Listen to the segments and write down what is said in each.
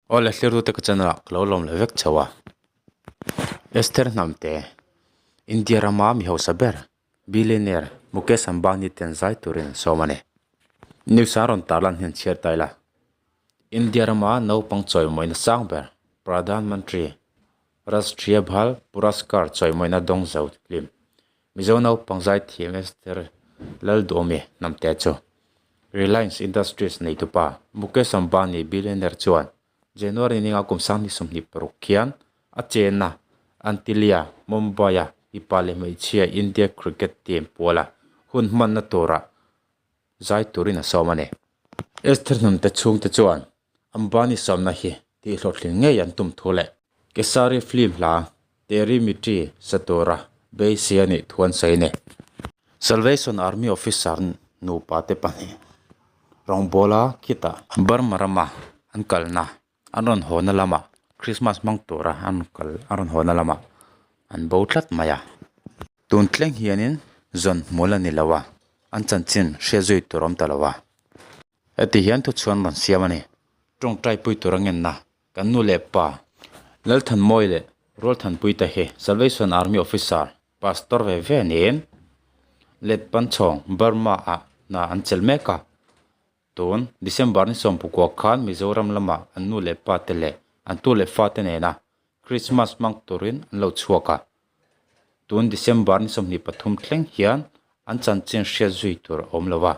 Awle thlir ka channel ah ka lo lawm leh vek chho a. Esther Hnamte, India rama mi hausa ber, billionaire Mukesh Ambani ten zai turin an sawm a ni. News a rawn tarlan hian chhiar ta ila. India rama naupang chawimawina sang ber Pradhan Mantri Rashtriya Bal Puraskar chawimawina dawng zo hlim Mizo naupang zaithiam Esther Lalduhawmi Hnamte chu Reliance Industries neitupa Mukesh Ambani billionaire chuan January ninga kum 2026 khian a chenna Antilia, Mumbai-a mipa leh hmeichhia India cricket team puala hun hmanna tura zai turin a sawm a ni. Esther Hnamte chhungte chuan Ambani sawmna hi tihhlawhtling ngei an tum thu leh Kesari film hla Teri Mitti sa tura beisei a nih thu an sawi a ni. Salvation Army officer nupa te pahnih rawngbawla khitah Burma rama an kalna an rawn hawna lamah Christmas hmang tura an kal an rawn hawna lamah an bo tlat mai a. Tun thleng hianin zawn hmul a ni lo a, an chanchin hriat zui tur a awm ta lo a. Heti hian thuchhuan rawn siam a ni. Tawngtai pui tur a ngenna kan nu leh pa Lalthanmawi leh Rualthanpuite hi Salvation Army Officer Pastor ve ve niin Letpanchhawng Burma ah hna an chelh mek a. Tun December ni 19 khan Mizoram lamah an nu leh pa te leh an tu leh fa te nena Christmas hmang turin an lo chhuak a. Tun December ni 23 thleng hian an chanchin hriat zui tur a awm lo a.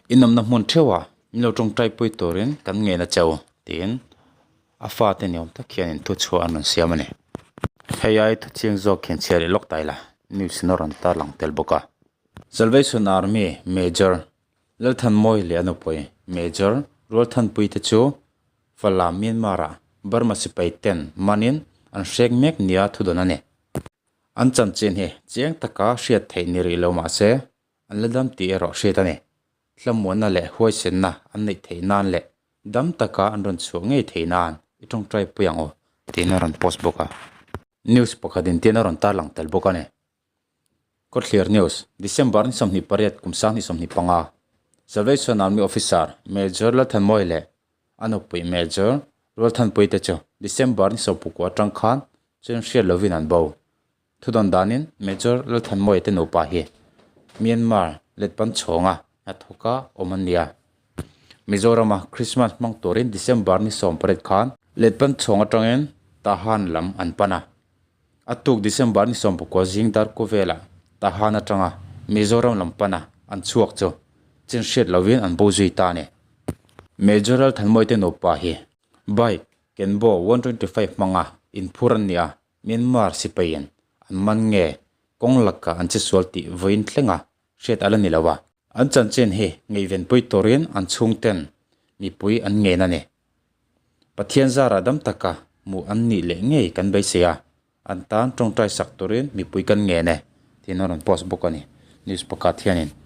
Inawmna hmun theuhah min lo tawngtai pui turin kan ngen a cheu tiin a fate ni awm tak hianin thuchhuah an rawn siam a ni. Hei ai thuchiang zawk hian chhiar leh lawk ta ila news in a rawn tarlang tel bawk a. Salvation Army Major Lalthanmawi leh a nupui Major Rualthanpui te chu Falam Myanmar-ah Burma sipai ten manin an hrek mek nia thudawn a ni. An chanchin hi chiang taka hriat theih ni rih lo mah se, an la dam tih erawh hriat a ni. Thlamuanna leh huaisenna an neih theih nan leh dam taka an rawn chhuah ngei theih nan i tawngtai pui ang aw tiin a rawn post bawk a. News pakhatin tiin a rawn tarlang tel bawk a ni. Khawthlir News, December ni 28 kum 2025, Salvation Army Officer Major Lalthanmawi leh a nupui Major Rualthanpui te chu December ni 19 atang khan chuan hriat lovin an bo. Thudawn danin Major Lalthanmawia te nupa hi Myanmar Letpanchhawnga hnathawka awm an ni a. Mizorama Christmas hmang turin December ni 18 khan Letpanchhawng atangin Tahan lam an pan a. A tuk December ni 19 zing dar kuvelah Tahan atanga Mizoram lam pana an chhuak chu chin hriat lovin an bo zui ta a ni. Major Lalthanmawia te nupa hi bike Kenbo 125 hmanga inphur an ni a, Myanmar sipaiin an man nge kawng laka an che sual tih vawiin thlenga hriat a la ni lo a. An chanchin hi ngaihvenpui turin an chhungten mipui an ngen a ni. Pathian zarah dam taka hmuh an nih leh ngei kan beisei a, an tan tawngtai sak turin mipui kan ngen e, tiin a rawn post bawk a ni. News pakhat hianin.